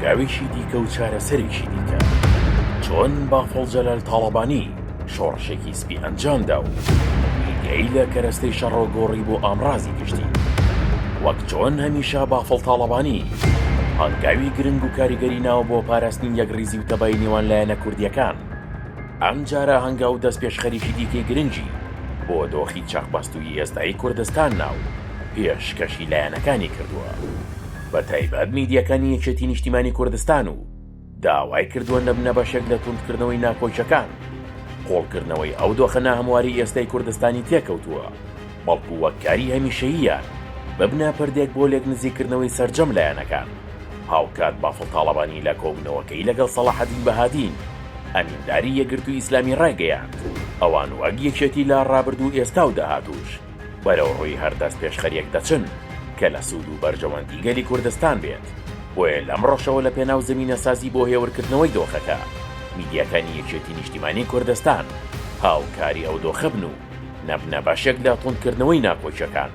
هەنگاوێکی دیکە و چارەسەرێکی دیکە. چۆن بافڵ جەلال تاڵەبانی شۆڕشێکی سپی ئەنجامدا و میدیایی لە کەرەستەی شەڕەوە گۆڕی بۆ ئامڕازی گشتی. وەک چۆن هەمیشە بافڵ تاڵەبانی هەنگاوی گرنگ و کاریگەری ناوە بۆ پاراستنی یەکڕیزی و تەبایی نێوان لایەنە کوردییەکان، ئەمجارە هەنگاو و دەستپێشخەریی دیکەی گرنگی بۆ دۆخی چەقبەستووی ئێستای کوردستان نا و پێشکەشی لایەنەکانی کردووە بەتایبەت میدیاکانی یەکێتی نیشتیمانی کوردستان و داوای کردووە نەبنە بەشێک لە توندکردنەوەی ناکۆکیەکان قوڵکردنەوەی ئەو دۆخە ناهەمواری ئێستای کوردستانی تێکەوتووە بەڵکو وەک کاری هەمیشەییان ببنە پردێک بۆ لێک نزیککردنەوەی سەرجەم لایەنەکان. هاوکات بافڵ تاڵەبانی لە کۆبوونەوەکەی لەگەڵ سەڵاحەدین بەهادین، ئەمینداری یەکگرتووی ئیسلامی ڕایگەیاند، ئەوان وەک یەکێتی لە ڕابردوو و ئێستا و داهاتووش بەرەو ڕووی هەر دەستپێشخەرییەک دەچن کە لە سوود و بەرژەوەندی گەلی کوردستان بێت، بۆیە لەمڕۆشەوە لە پێناو زەمینەسازی بۆ هێورکردنەوەی دۆخەکە میدیاکانی یەکێتی نیشتیمانی کوردستان هاوکاری ئەو دۆخە بن و نەبنە بەشێک لە توندکردنەوەی ناکۆکیەکان.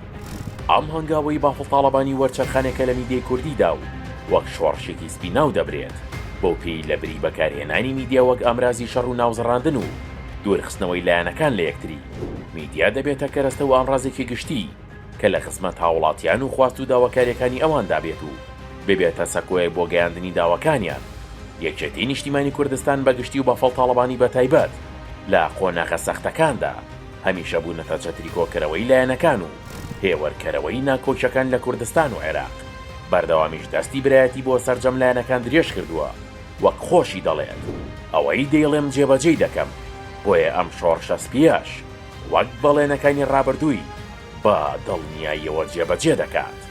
ئەم هەنگاوەی بافڵ تاڵەبانی وەرچەرخانێکە لە میدیای کوردیدا و وەک شۆڕشێکی سپی ناو دەبرێت، بەو پێیەی لە بری بەکارهێنانی میدیا وەک ئامرازی شەڕ و ناوزڕاندن و دوورخستنەوەی لایەنەکان لە یەکتری، میدیا دەبێتە کەرەستە و ئامڕازێکی گشتی کە لە خزمەت هاوڵاتیان و خواست و داواکاریەکانی ئەواندا بێت و ببێتە سەکۆیەک بۆ گەیاندنی داواکانیان. یەکێتی نیشتیمانی کوردستان بە گشتی و بافڵ تاڵەبانی بە تایبەت لە قۆناغە سەختەکاندا هەمیشە بوونەتە چەتری کۆکەرەوەی لایەنەکان و هێوەرکەرەوەی ناکۆکیەکان لە کوردستان و عێراق، بەردەوامیش دەستی برایەتی بۆ سەرجەم لایەنەکان درێژ کردووە، وەک خۆشی دەڵێت، ئەوەی دەیڵێم جێبەجێی دەکەم، بۆیە ئەم شۆڕشە سپییەش وەک بەڵێنەکانی ڕابردووی بە دڵنیاییەوە جێبەجێ دەکات.